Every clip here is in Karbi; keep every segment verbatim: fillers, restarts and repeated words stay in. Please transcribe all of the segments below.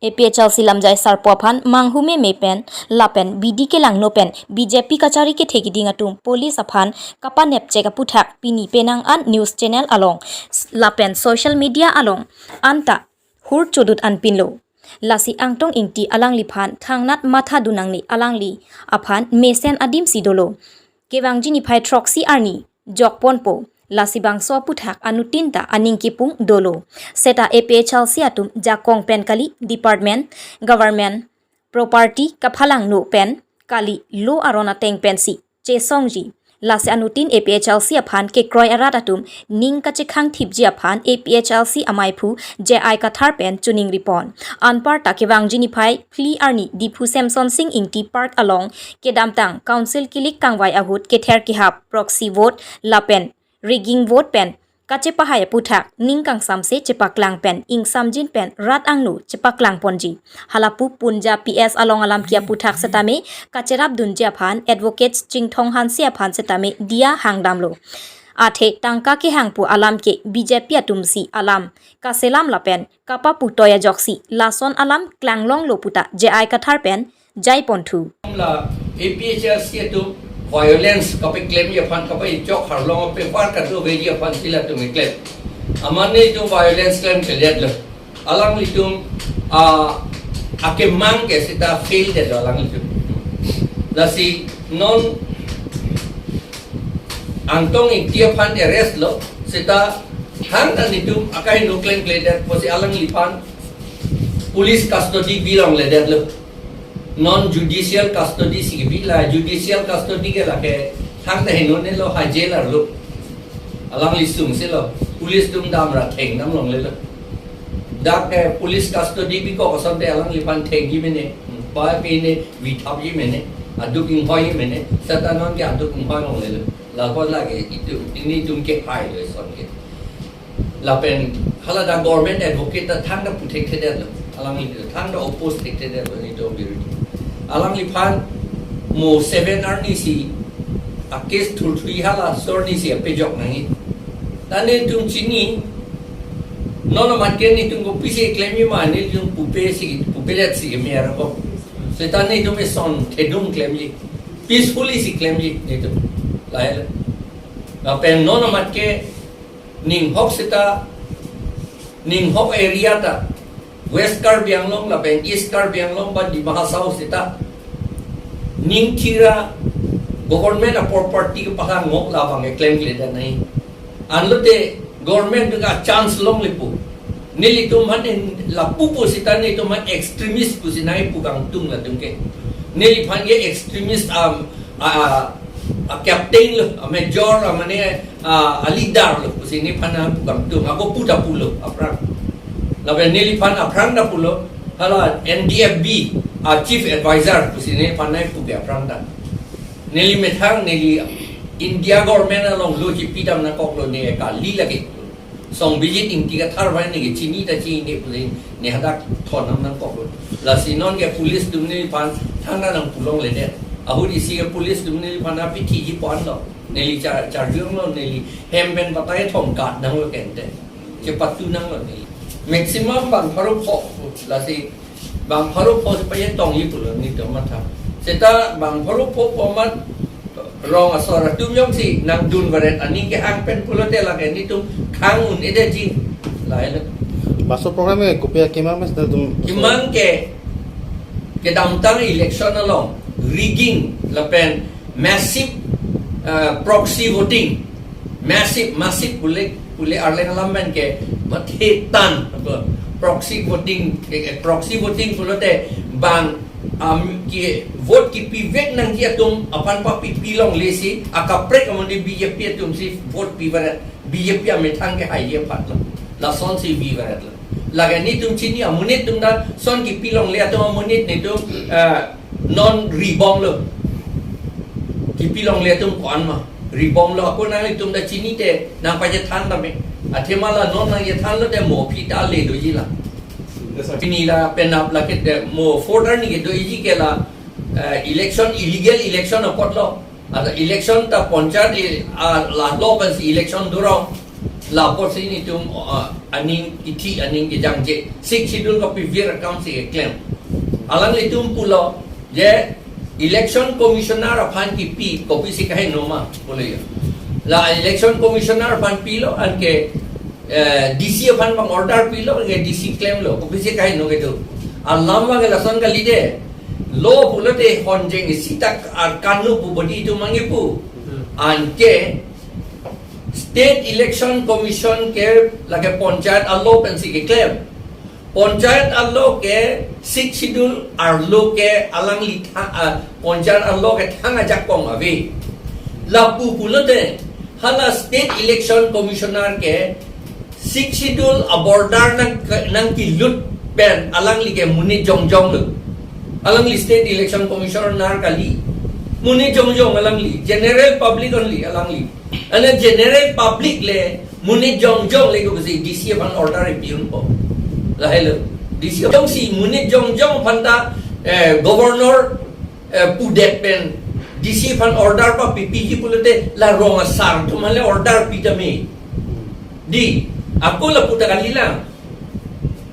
A P H L C lamjai sarpo aphan manghu meme pen lapen bidi kelangno pen B J P kachari kethe kiding atum police aphan kapanepchek aputhak pini penang an news channel along s- lapen social media along anta hur chodut anpinlo. Lasi Angtong Ingti alangliphan thangnat matha dun nangne, alangli aphan mesen adimsi dolo. Kevangji niphai throksi arni jokponpo. Lasi bangso aputhak anuttin ta aning kipung dolo. Seta A P H L C atum jakong pen kali, department, government property kaphalangno pen kali, law aron ateng pensi chesongji. Lasi anuttin A P H L C aphan kekroi arat atum ning kachekhang thipji aphan A P H L C amaiphu J I Kathar pen choningripon. Anparta kevangji niphai phli arni Diphu Semson Sing Ingti Park along kedamtang council kilik kangvai ahut kether kehap, proxy vote lapen rigging vote pen kachepahai aputhak ning kangsamse chepaklang pen ingsamjin pen rat angno chepaklangponji. Halapu Punja P S along alam ke aputhak setame kacherapdunji aphan Advocate Chingthong Hanse aphan setame diya hangdamlo. Athe tangka kehang pu alam ke B J P atumsi alam kaselam lapen kapaputoi ajoksi lason alam klanglonglo puta J I Kathar pen jaiponthu. La A P H L C atum violence kapeklemji aphan, kapachok harlong ape par katu veji aphan si latum keklem. Amane itum violence klemkledetlo. Alanglitum a akemang ke seta fail detlo alanglitum. Lasi non Angtong Ingti aphan arrest lo, seta hang an itum akahingno klemkledet pusi alangliphan police custody bilongledetlo. Non judicial custody si kebi, la judicial custody ke lake thangta hingnonelo, ha jail arlo. Alangli sungse lo, police atum damra thengdam longlelo. Dak ke police custody bikok asonte alangliphan thengji mene, pa pine vithapji mene, aduk inghoiji mene, seta non ke aduk inghoi longlelo. Lapu lake itum, netum ke hailo eson ke. Lapen hala dak government advocate ta thangta pu thekthedetlo. Alangli thangta oppose thekthedetlo netum biruti. Alangliphan mo seven arni si a case thurthui, hala sor arni si apejok nangji. Ta netum chini, non amat ke netum kopisi klemji ma, netum pupe si, pupedet si keme aroko. Seta netum eson thedung klemji. Peacefully si klemji netum. Lahelo. Lapen non amat ke ninghok seta, ninghok area ta, West Karbi Anglong lapen East Karbi Anglong ba Dima Hasao seta, ningthira government a property kepahang ngok labang ke klemkledet nai. Anlote government ka chance longle pu. Nelitum aphan lapu pu seta netum aphan extremist pusi nai pu kangtung latum ke. Neliphan ke extremist am a, a, a captain lo, a major lo, mane a, a leader lo pusi neliphan nangpu kangtung, ako puta pulo aphrang. Lapen neliphan aphrang ta pulo, hala N D F B a chief advisor pusi neliphan nangpu ke aphrang ta. Neli methang neli India government along lo chipidam nangkoklo, ne kali lake. Song Bijit Ingti Kathar bai ne ke chini ta chinine pule ne hadak thondam nangkoklo. Lasi non ke police atum neliphan thangta nangpu longledet. Ahut isi ke police atum neliphan apithiji ponlo. Neli char charjunglo, neli hem pen batai thomkat nanglo kente. Chepatu nanglo neli. Maximum bang pharo pho, lasi bang pharo pho si pachetongji pulo netum matha. Seta bang pharo pho pu amat rong asor atum jongsi nangdun varet, aning kehang pen pulote lake netum khang un-edetji. Lahelo. Bangso program ke kopi akemang mes netum? Kemang ke kedamtang election along rigging lapen massive, uh, proxy voting. Massive, massive pule, pule Arleng alam pen ke mathe tan, apa, proxy voting, eh, eh, proxy voting pulote bang, um, ki vote kipivek nangji atum aphan papipi longle si akaprek amonit B J P atum si vote pivaret, B J P amethang ke haiji aphan lo. Lasonsi pivaretlo. Lake netum chini amonit atum ta son kipi longle atum amonit netum, eh, non ribomlo. Kipi longle atum ko-an ma? Ribomlo, ako nanglitum ta chinite nangpachethan tame. Athema la non nangchethanlote mo aphi ta le doji la. Pini la penap lake te mo voter ni ke doji ke la, eh, election, illegal election apotlo. Ata election ta ponchayat, eh, ah, la lo pensi election durong. Lapusi nelitum, uh, aning kithi aning kejangje. Sixth Schedule kapivir akam si keklem. Alanglitum pulo je Election Commissioner aphan kipi, kopisi kaheno ma pulo ya. La Election Commissioner aphan pilo, anke, eh, D C aphan bang order pilo, anke D C klemlo, kopisi kaheno kedo. Alam abang lason kali de. Law pulote honjeng isi ta ar kanu pu bodi itum mangi pu. Hmm. Anke State Election Commission ke lake Panchayat a-law pensi keklem. Panchayat a-law ke Sixth Schedule arlo ke alangli tha-, ah, Panchayat a-law ke thang ajakong ave. Lapu pulote hala State Election Commissioner ke Sixth Schedule a-border nang, nangkelut pen alangli ke monit jongjong lo. Alangli State Election Commissioner kali. Monit jongjong alangli. General public only alangli. Ane general public le monit jongjong le kopisi D C aphan order pi unpo. Lahelo. D C jongsi monit jongjong aphan ta, eh, governor, eh, pudet pen D C aphan order papipiji pulote la rong asar atum aphan le order pi tame. Di, ako lapu ta kali lang.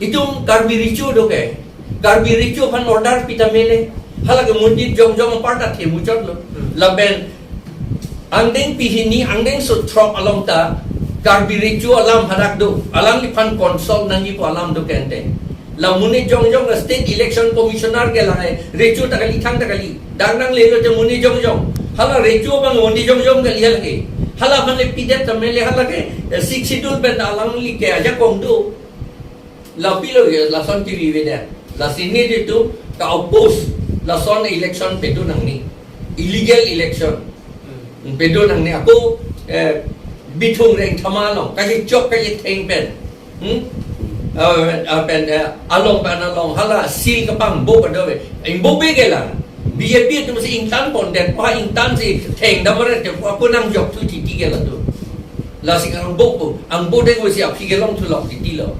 Itum Karbi Recho do ke. Karbi Recho aphan order pi tame le. Halake monit jongjong apar ta themuchotlo. Hmm. Lapen angdeng pehini, angdeng sothrok along ta Karbi Recho alam hadak do. Alangliphan consult nangji pu alam do kente. La monit jongjong la State Election Commissioner ke la, eh, Recho ta kali, thang ta kali. Dak nanglelo te monit jongjong. Hala Recho abang monit jongjong kali halake. Halaphan le pidet tame le halake, eh, Sixth Schedule pen alangli ke ajakong do. La pilo ya, lason kevive det. Lasi nelitum ka-oppose, lason election pado nangne. Illegal election. Hmm. Pado nangne ako, eh, Bithung Rengthama along, kachechok kachetheng pen. Hmm? Ah, ah, pen, eh, along pen along, hala seal kapangbo kadove. Ingbo be ke lang. B J P atumsi ingtan pondet, pa ingtan si thengdam ret ke, pa ako nangjok thu titi ke latum. Lasi angbo ko, angbo dengsi aphi kelong thulok titi lo.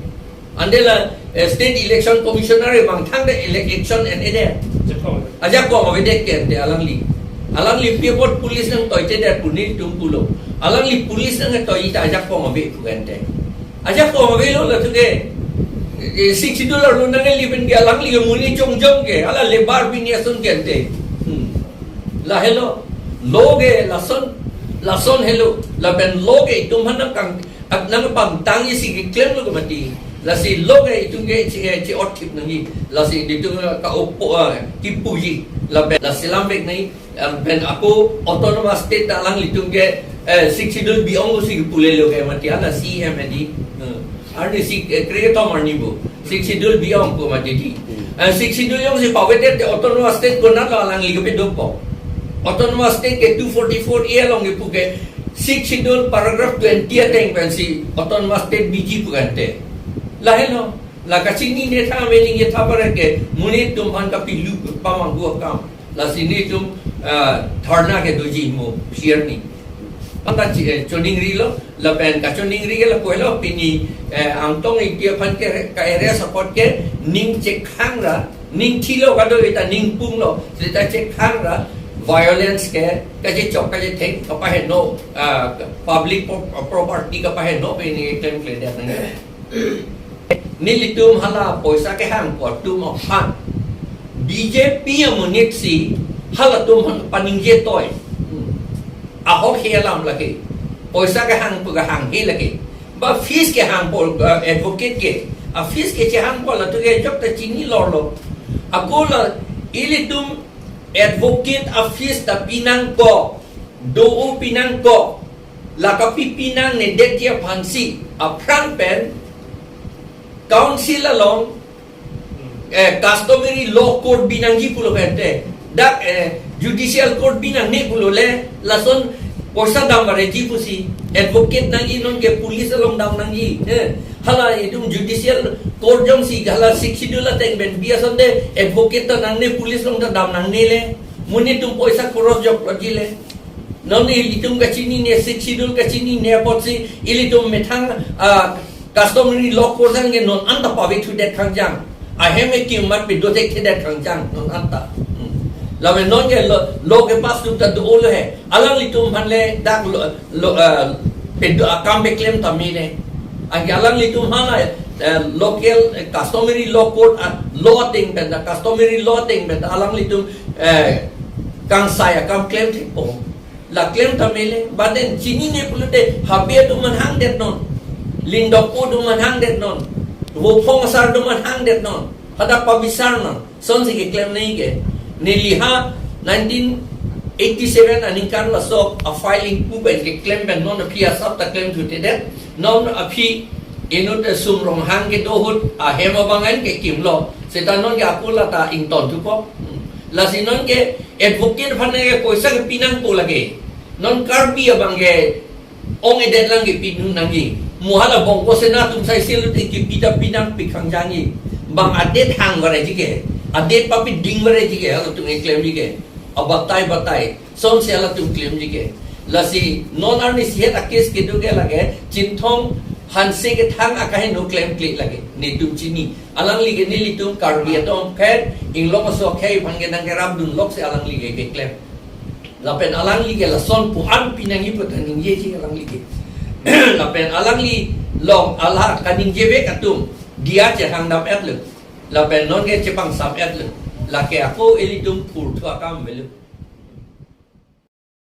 Ante la, eh, State Election Commissioner e mangthang de ele-, election en-e det. Ajakong. Ajakong avedet ke ante alangli. Alangli pi apot police nangtoite det pu nelitum pulo. Alangli police nangtoi ta ajakong ave pu kente. Ajakong avelo latum ke, eh, Sixth Schedule arlo nangleli pen ke alangli ke monit jongjong ke, hala labour pini ason ke ante. Hmm. Lahelo. Law ke lason, lason helo. Lapen law ke itum aphan nangkang, at nangpangtang isi keklemlo ke mati. Lasi law ke itum ke che, che-otthip nangji. Lasi itum ka-oppose, ah, kipuji. Lapen lasi lamvek nangji. Lapen ako autonomous state ta alanglitum ke, eh, Sixth Schedule bi-ong si pulelo ke mati, hala C M edi. Hmm. Arnisi, eh, krekethom arni bo. Sixth Schedule bi-ong ko mati di. Hmm. Eh, Sixth Schedule jongsi pavedet te autonomous state konatlo alangli kepi dopo. Autonomous state ke two forty-four A along kepu ke Sixth Schedule paragraph twenty ateng pensi autonomous state biji pu kente. Lahelo, la kachinine tha mening ye tha pare ke monit atum aphan kapilu pamanghu akam. Lasi nelitum, ah, dharna kedoji mo, share ni. Pata chi, eh, choningrilo, lapen kachoningri ke lapu helo pini, eh, Angtong Ingti aphan ke re-, ka-arrest apot ke ning chekhang ra, ning thilo kado ita ning punglo, seta chekhang ra, violence ke, kachechok kachetheng, kapaheno, ah, public pro-, property kapaheno pini klemkledet nang. Nelitum hala poisa kehangpo atum aphan B J P amonit si halatum aphan paningje toi. Hmm. Ahok he alam lake. Poisa kehang pu kehang he lake. Ba fees kehangpo, eh, advocate ke. A fees kechehangpo latum ke jok ta chini lorlo. Ako la ilitum advocate a fees ta pinangkok. Do-o pinangkok. La kapi pinangne detji aphansi aphrang pen council along, eh, customary law court binangji pulo kente. Dak, eh, judicial court binangne pulo le, lason poisa dam vareji pusi, advocate nangji, non ke police along dam nangji. Eh, hala itum judicial court jongsi hala Sixth Schedule ateng pen bi asonte advocate ta nangne, police along ta dam nangne le. Monit atum poisa khoros joklo ji le. Non ilitum kachinine, Sixth Schedule kachinine apotsi ilitum methang, ah, customary law court an ke non anta pave thudet khangjang. Ahem ekim mat pedo thekthedet khangjang non anta. Hmm. Lame non ke law, law kepass atum ta do-olo he. Alanglitum aphan le dak law, law, ah, Pedo akam peklem tame le. Anke alanglitum hala, eh, local, eh, customary law court, ah, law ateng pen ta, customary law ateng pen ta alanglitum, eh, kangsai akam klem thekpo. La klem tame le, baden chinine pulote, habe atum aphan hangdetnon. Lindokpo atum aphan hangdetnon. Vophong asar atum aphan hangdetnon. Hadak pabisarnon. Sonsi keklem nangji ke. Neli ha nineteen eighty-seven aningkan laso a-filing pu pen keklem pen non aphi asap ta klemthuthedet. Non aphi inut, eh, Sum Ronghang kedo ahut ahem abang an kekimlo. Seta non ke akula ta ingtonthupo. Hmm. Lasi non ke advocate aphan ke poisa ke pinangpo lake. Non Karbi abang ke ong-edet lang ke pinun nangji. Mo hala Bongkosena atum sai sel te kipi ta pinangpik kangjangji. Bang adet hang vareji ke. Adet papiding vareji ke, halatum keklemji ke. Abatai batai. Sonsi halatum klemji ke. Lasi non arni sihet a-case kedo ke lake, Chinthong Hanse kethang akaheno klemkle lake. Netum chini. Alangli ke nelitum Karbi atum phet, inglong aso akhei aphan ke nangkerapdun loksi alangli ke keklem. Lapen alangli ke lason pu-an pinangji pu ta ningjeji alangli ke. Lapen alangli along hala kaningjevek atum diya chehangdam-etlo. Lapen non ke chepangsam-etlo. Lake ako ilitum purthu akam avelo.